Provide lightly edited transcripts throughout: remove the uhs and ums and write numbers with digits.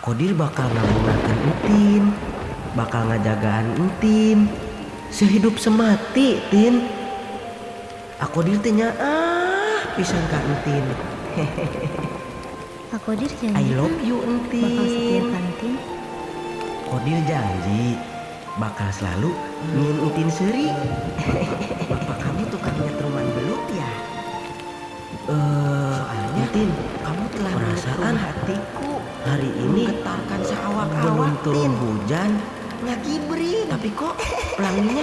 Akodir bakal ngabungakeun Entin, bakal ngajagaan Entin sehidup semati, Tin. Akodir teh nyaah pisan ka Entin. Akodir I janji love kan you, bakal setia Entin. ka Entin. Kodir janji bakal selalu nyieun Entin seuri. Bapak kamu tukang nyetruman belut ya? Eh, soalnya Tin, kamu telah perasaan hatiku hari ini menggetarkan saawak-awak, belum turun hujan, ngagibring. Tapi kok pelanginya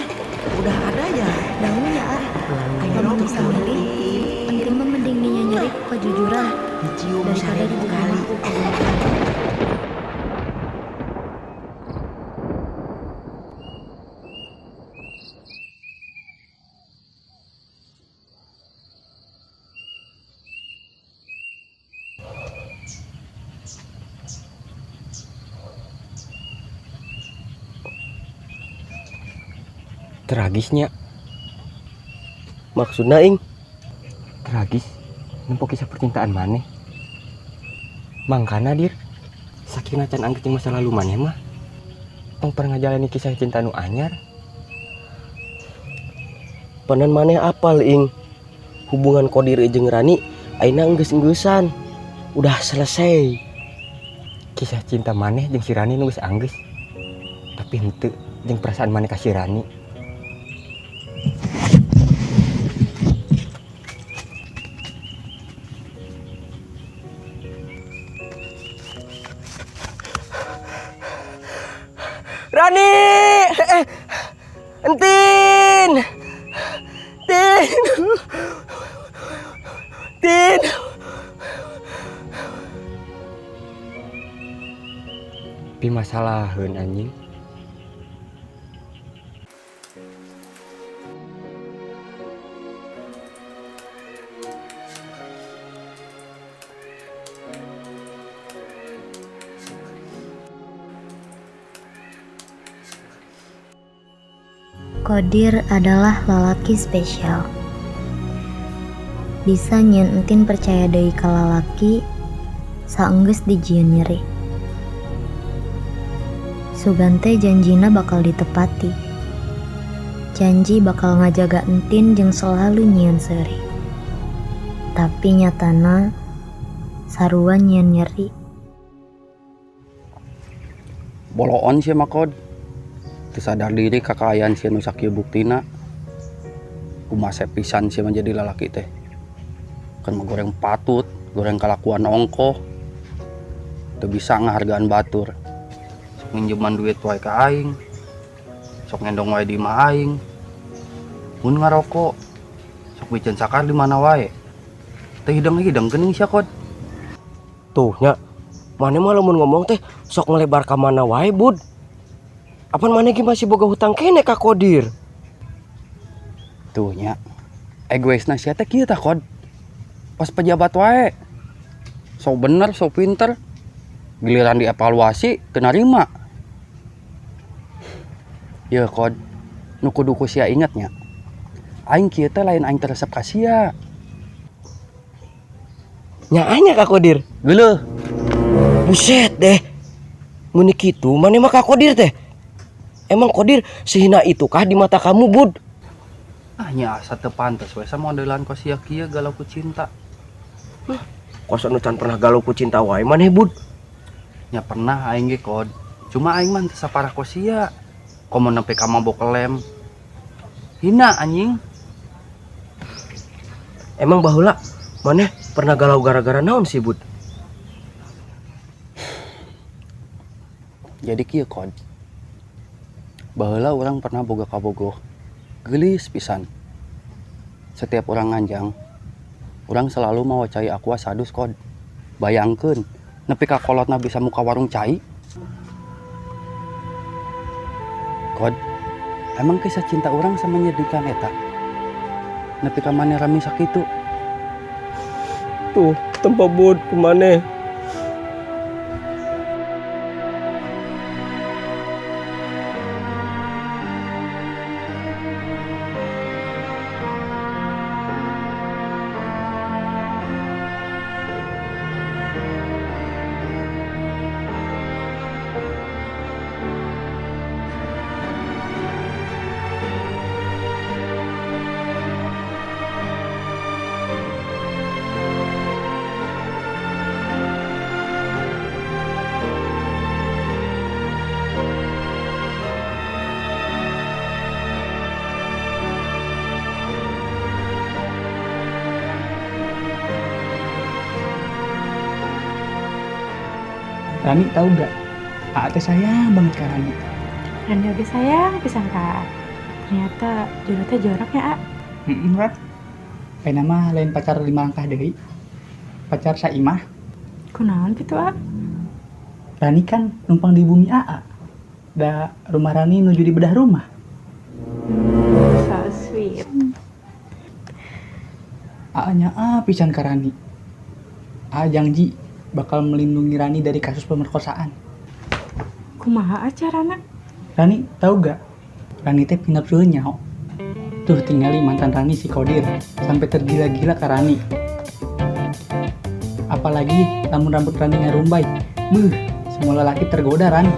udah ada ya? Dangunya ah, Pelanginya lamun tuh bisa milih, Entin mah mending dinyanyeri ku kejujuran dicium daripada 1000 dibunuh kali. ku kebohongan. Tragisnya. Maksudna, Ing? Tragis nempo kisah percintaan maneh. Mangkana, Dir, saking can anggeus jeung masa lalu maneh mah tong pernah ngajalani kisah cinta nu anyar. Panan maneh apal, Ing? Hubungan Kodir jeung Rani ayeuna enggeus-enggeussan. Udah selesai. Kisah cinta maneh jeung si Rani nu geus anggeus. Tapi henteu jeung perasaan maneh ka si Rani. Rani! Entin! Tin! Tin! Tapi masalaheun anjing. Kodir adalah lalaki spesial. Bisa nyieun Entin percaya deui ka lalaki saenggeus dijieun nyeri. Sugan teh janjina bakal ditepati. Janji bakal ngajaga Entin jeung selalu nyieun seuri. Tapi nyatana sarua nyieun nyeri. Boloon sih mah, Kod. Teu sadar diri kakayaan sia nu sakieu buktina. Kumaha pisan sia menjadi lalaki teh. Kan mah goreng patut, goreng kalakuan ongkoh. Teu bisa ngahargaan batur. Sok minjeman duit wae ka aing. Sok ngendong wae di imah aing. Mun ngarokok, sok miceun sakar di mana wae. Teu hideng-hideng geuning sia, Kod. Tuh nya, maneh mah lamun ngomong teh sok ngelebar ka mana wae, Bud. Apan maneh ge masih boga hutang kene ka Kodir? Tuh nya, egoisna sia teh kieu tah, Kod. Pas pejabat wae. Sok bener, sok pinter. Giliran dievaluasi teu narima. Yeuh, Kod, nu kudu ku sia inget nya. Aing kieu teh lain aing teu resep ka sia. Nyaahnya ka Kodir. Geuleuh. Buset deh. Mun kitu maneh mah ka Kodir teh. Emang Kodir sehina itu kah di mata kamu, Bud? Ah, nya asa teu pantes we samodelan ka sia kieu galau ku cinta. Hah, kos anu can pernah galau ku cinta wae maneh, Bud. Nya pernah aing ge, Kod. Cuma aing mah teu saparah ku sia. Komo nepi ka mabok lem. Hina anjing. Emang baheula maneh pernah galau gara-gara naon sih, Bud? Jadi kieu, Kod. Baheula urang pernah boga kabogoh. Geulis pisan. Setiap urang nganjang, urang selalu mawa cai aqua sadus, Kod. Bayangkeun, nepi ka kolotna bisa muka warung cai. Kod, emang kisah cinta urang sama menyedihkan eta? Nepi ka maneh rame sakitu. Tuh, tempo Bud ku maneh. Rani tahu gak? Aa teh sayang banget ke Rani. Rani oge sayang pisan ka Aa. Ternyata jodoh teh joroknya, A. Heeh, Ran. Ayeuna mah lain pacar lima langkah deui. Pacar saimah. Kunaon kitu, A? Rani kan numpang di bumi Aa. Da rumah Rani nuju di bedah rumah. So sweet. Aa nyaah pisan ka Rani. Aa janji bakal melindungi Rani dari kasus pemerkosaan. Kumaha acarana? Rani tahu gak? Rani teh pindah nyaho. Tuh tinggali mantan Rani si Kodir sampai tergila-gila ke Rani. Apalagi lamun rambut Rani ngarumbai. Beuh, semua lelaki tergoda, Ran.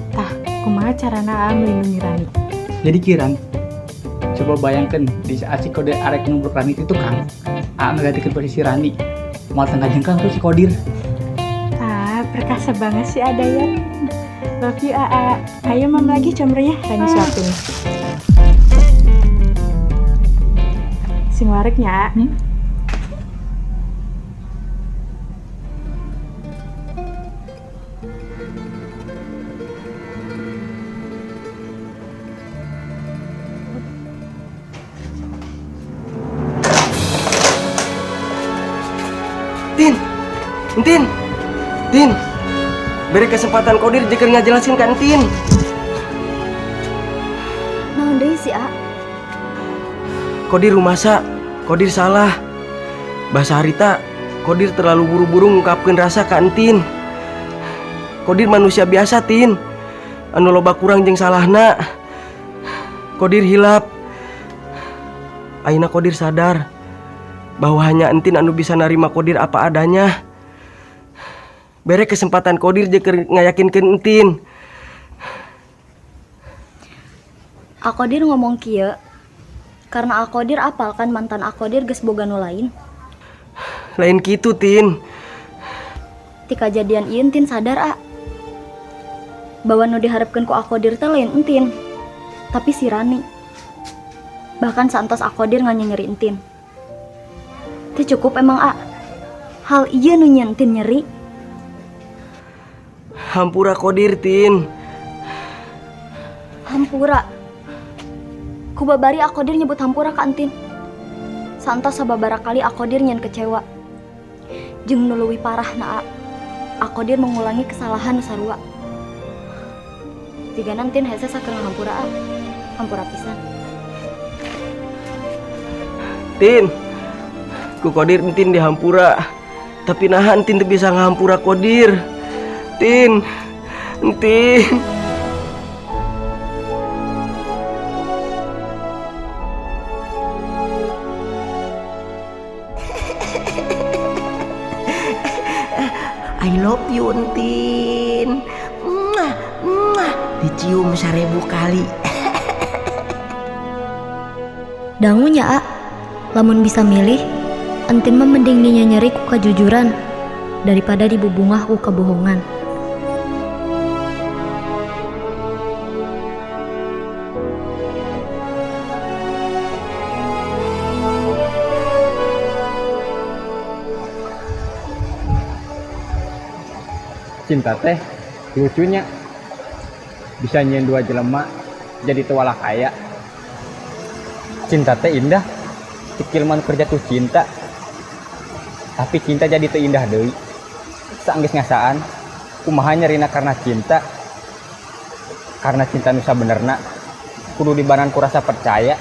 Tah, kumaha carana Aa melindungi Rani? Jadi kiran, coba bayangkan di saat si Kodir arek nubruk Rani itu tukang, Aa ngegantikan posisi Rani. Mau tengah jengkang tuh si Kodir. Ah, perkasa banget sih Adayat. Love you, Aa. Ayo mam lagi comronya, Rani suapin. Sing wareknya, A. Hmm? Tin, Tin, Tin, beri kesempatan Kodir jika ngajelasin kan Tin. Naon deui sih, A? Kodir rumasa, Kodir salah. Bahasa harita, Kodir terlalu buru-buru ngungkapkeun rasa ka Entin. Kodir manusia biasa, Tin. Anu loba kurang jeung salahna. Kodir hilap. Ayeuna Kodir sadar bahwa hanya Entin anu bisa narima Kodir apa adanya. Bere kesempatan Kodir jeung keur ngayakinkeun Entin. Akodir ngomong kieu karena Akodir apal kan mantan Akodir geus boga nu lain. Lain kitu, Tin. Ti kajadian ieu Entin sadar, A. Bahwa nu diharapkeun ku Akodir teh lain Entin, tapi si Rani. Bahkan saentos Akodir nganyeri Entin. Teu cukup emang, A. Hal ieu nu nyieun Entin nyeri. Hampura Kodir, Tin. Hampura. Ku babari Akodir nyebut hampura ka Entin. Saentos sababaraha kali Akodir nyieun kecewa. Jeung nu leuwih parah na, A. Akodir mengulangi kesalahan nu sarua. Jigana Entin hese saker ngahampura, A. Hampura pisan. Tin, ku Kodir Entin dihampura. Tapi naha Entin teu bisa ngahampura Kodir. Tin, Entin. I love you, Entin. Mwah, mwah. Dicium 1000 kali. Dangunya, A. Lamun bisa milih, Entin mah mending dinyanyeri ku kajujuran daripada dibubungah ku kebohongan. Cinta teh lucunya bisa nyieun dua jelema jadi tuala kaya. Cinta teh indah, cekil man kerja tuh cinta. Tapi cinta jadi teu indah deui. Saenggeus ngasaan, kumaha nyerina karena cinta. Karena cinta nu sabenerna kudu dibanan ku rasa percaya.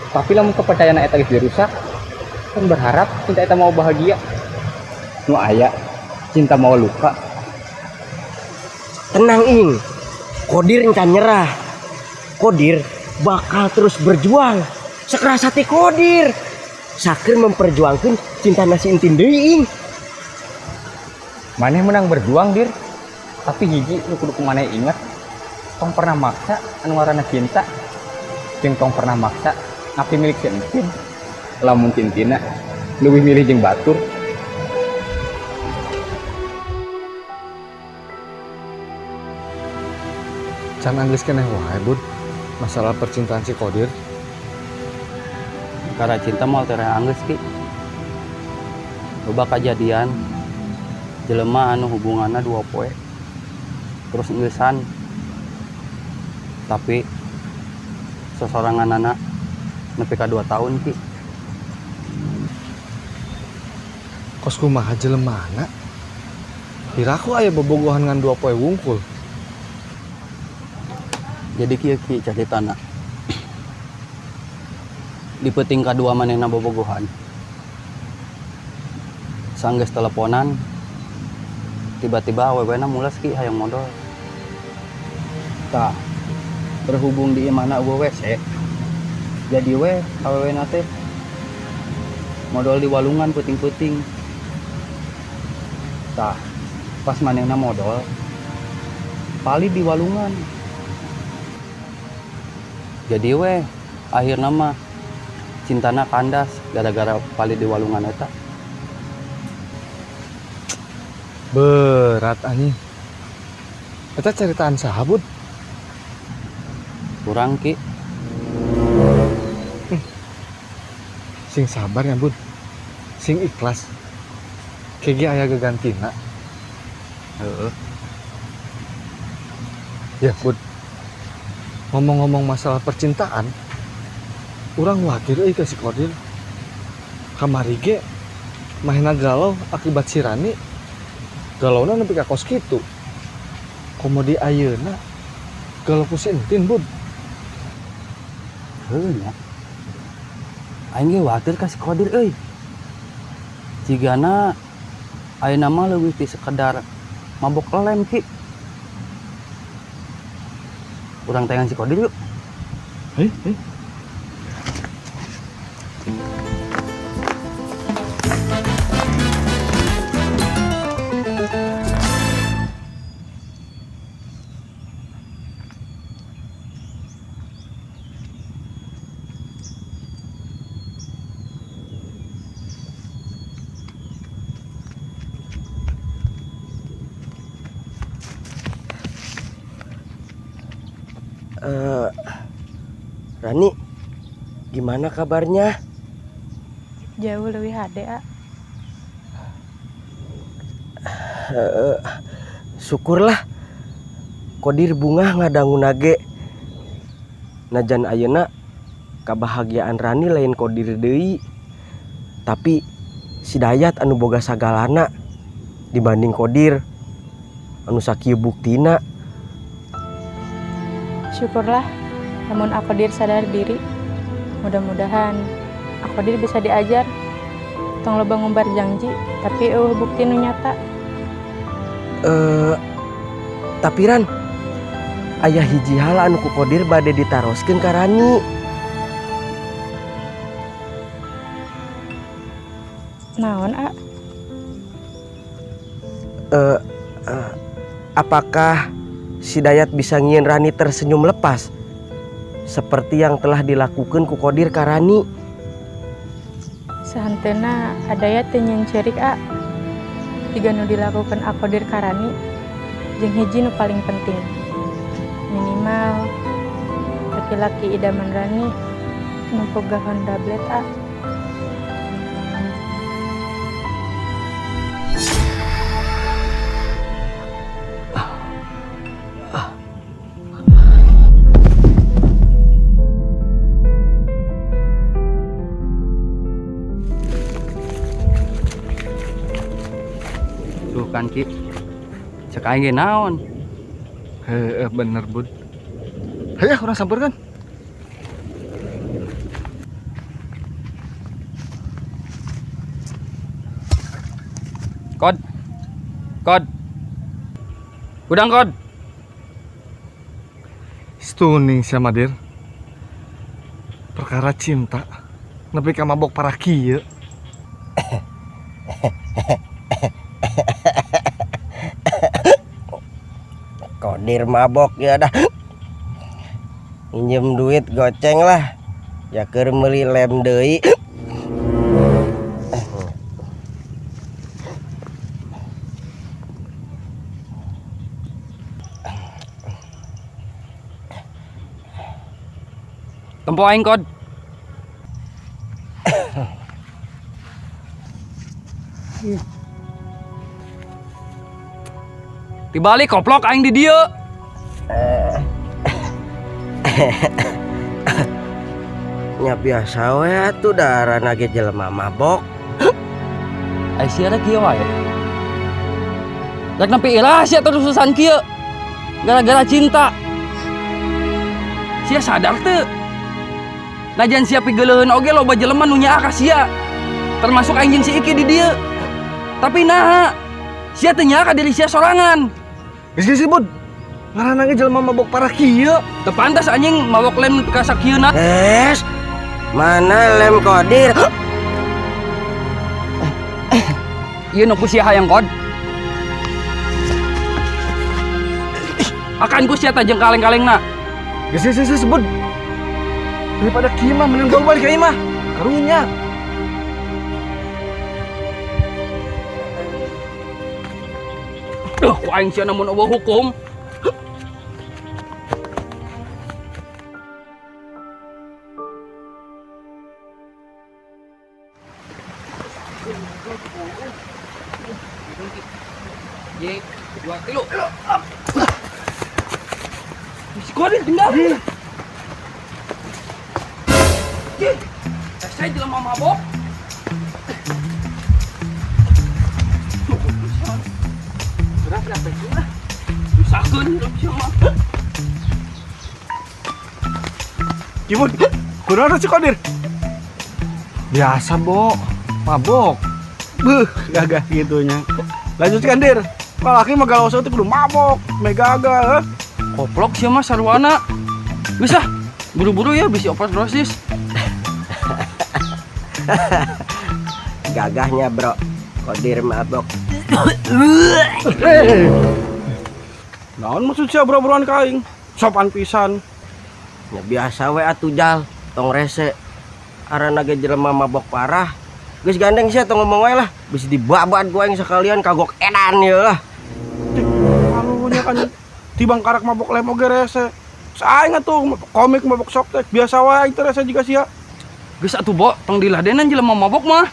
Tapi lamun kepercayaan eta geus dirusak, kan berharap cinta eta mau bahagia. Nu aya cinta mau luka. Tenang, Ing. Kodir encan nyerah. Kodir bakal terus berjuang. Sekeras hati Kodir. Sakir memperjuangkan cinta nasi Entin deui, Ing. Maneh menang berjuang, Dir. Tapi hiji nu kudu ku maneh inget, tong pernah maksa anu ngaranna cinta. Jeung tong pernah maksa ngapi milik si Entin. Lamun cintina leuwih milih jeung batur. Can anggeus keneh wae, Bud. Masalah percintaan si Kodir. Perkara cinta moal tereh anggeus, Ki. Loba kajadian Jelema anu hubunganna 2 poe terus enggesan, tapi sosoranganana nepi ka 2 tahun, Ki. Kos kumaha jelemana? Piraku aya bobogohan ngan 2 poe wungkul. Jadi kieu, Ki, caritana. Di peuting kadua manehna bobogohan, sanggeus teleponan, tiba-tiba awewena mules, Ki, hayang modol. Tah, berhubung di imahna euweuh WC, jadi we awewena teh modol di walungan peuting-peuting. Tah, pas manehna modol, palid di walungan. Jadi we akhirna mah cintana kandas gara-gara palid di walungan eta. Berat anjing. Eta ceritaan saha, Bud? Kurang, Ki. Sing sabar ya, Bud. Sing ikhlas. Kege aya gegantina. Heeh. Ya, Bud. Ngomong-ngomong masalah percintaan, urang watir euy ka si Kodir. Kamari ge mahena galau akibat si Rani. Galauna nepi ka kos kitu. Komo di ayeuna galau ku si Entin, Bud. Heuh nya. Aing ge watir ka si Kodir euy. Jigana ayeuna mah leuwih ti sekedar mabok lem, Ki. Urang teangan si Kodir yuk. Hei, hei. Rani, gimana kabarnya? Jauh lebih hade, A. Syukurlah. Kodir bungah ngadanguna ge. Najan ayeuna kebahagiaan Rani lain Kodir deui. Tapi si Dayat anu boga sagalana dibanding Kodir anu sakieu buktina. Syukurlah, lamun Akodir sadar diri. Mudah-mudahan Akodir bisa diajar. Tong loba ngumbar janji, tapi euweuh bukti nu nyata. Tapi Ran, aya hiji hal anu ku Kodir bade ditaroskeun ka Rani. Naon, A? Apakah si Dayat bisa ngieun Rani tersenyum lepas seperti yang telah dilakukan ku Kodir ka Rani? Sahanteuna Adayat teu nyieun ceurik, A. Jiga nu dilakukan Akodir ka Rani jeung hiji nu paling penting. Minimal laki-laki idaman Rani nu boga Honda Blade, A. Tuh kan, Ki. Cek aing ge naon? Heeh, bener, Bud. Hayo urang sampeurkeun. Kod. Kod. Hudang, Kod. Stuning sia mah, Dir. Perkara cinta nepi ka mabok parah kieu. Kodir mabok ya dah. Minjem duit goceng lah. Ya keur meuli lem deui. Tempo aing, Kod. Dibalik koplok aing di dieu. Nya biasa we atuh, darana ge jelema mabok. Ai sia rek kieu wae. Rek nepi iraha sia terus-terusan kieu? Gara-gara cinta. Sia sadar teu? Najan sia pigeuleuheun oge loba jelema nu nyaah ka sia. Termasuk aing jeung si Iki di dieu. Tapi naha sia teu nyaah ka diri sia sorangan? Geus geus, Bud. Ngaranna ge jelema mabok parah kieu. Teu pantas anjing mabok lem ka sakieuna. Es, mana lem Kodir? Ieu nu ku sia hayang kod. Akan ku sia tah jeung kaleng-kalengna. Geus geus geus, Bud. Daripada kieu mah mending bawa balik ka imah. Karunya. Duh, ku aing sia namun eueuh hukum. Ye, dua, tilu. Si Kodir tinggal. Ye, saya jelema mabok. Berat apa itu lah? Susahkeun hidup sia mah. Ki, Bud, kunaon si Kodir? Biasa, Bo. Mabok. Beuh, gagah gitunya. Lanjutkan, Dir. Lalaki mah galau teh kudu mabok, meh gagah, heh. Koplok sia mah sarwana. Bisa, buru-buru ya bisi overdosis. Gagahnya, Bro. Kodir mabok. Eh. Naon maksud sia bro-broan ka aing? Sopan pisan. Ya biasa we atuh, Jal, tong rese. Arana ge jelema mabok parah. Geus gandeng sia, tong ngomong wae lah. Bisi dibabat ku aing sekalian kagok edan ieu lah. Kalunya kan tibang karak mabok lem oge rese. Saing atuh mabok komik, mabok Softex biasa wae aing teh rese jiga sia. Geus atuh, Bo, tong diladenan jelema mabok mah.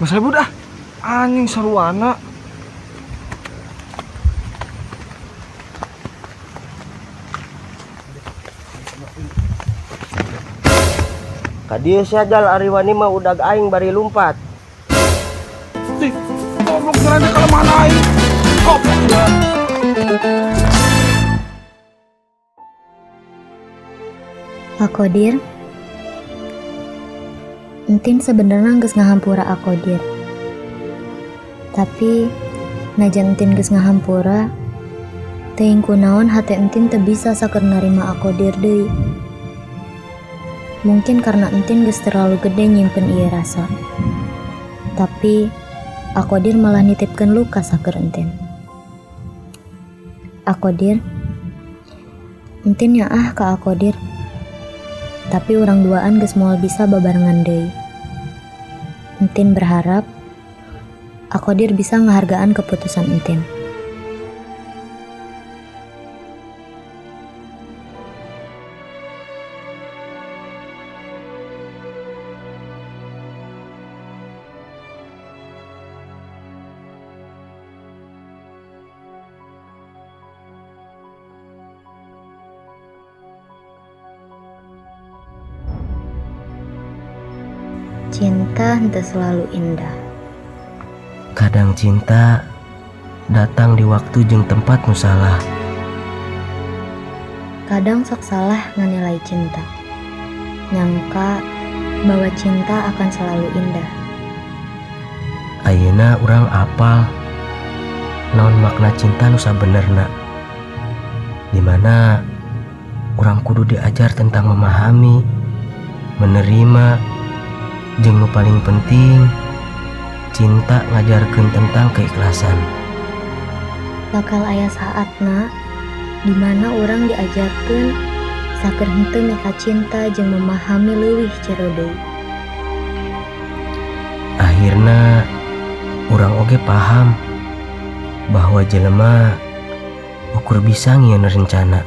Mas Bud ah. Anjing sarwana. Ka dieu sia, Jal, ari wani mah udag aing bari lumpat. Tih, goblok ngaran teh kalemahan aing. Goblok sia. Pak Kodir, Entin sebenarnya geus ngahampura Akodir. Tapi najan Entin geus ngahampura, teuing kunaon hate Entin teu bisa saker narima Akodir deui. Mungkin karena Entin geus terlalu gede nyimpen ieu rasa. Tapi Akodir malah nitipkeun luka saker Entin. Akodir, Entin nyaah ka Akodir. Tapi urang duaan geus moal bisa babarengan deui. Entin berharap Akodir bisa ngehargaan keputusan Entin. Cinta henteu selalu indah. Kadang cinta datang di waktu jeung tempat nu salah. Kadang sok salah nganilai cinta. Nyangka bahwa cinta akan selalu indah. Ayeuna urang apal naon makna cinta nu sabenerna. Dimana urang kudu diajar tentang memahami, menerima, jeung nu paling penting cinta ngajarkeun tentang keikhlasan. Bakal aya saatna di mana urang diajarkeun saker henteu mika cinta jeung memahami leuwih jero deui. Akhirna urang oge paham bahwa jelema ukur bisa ngieun rencana.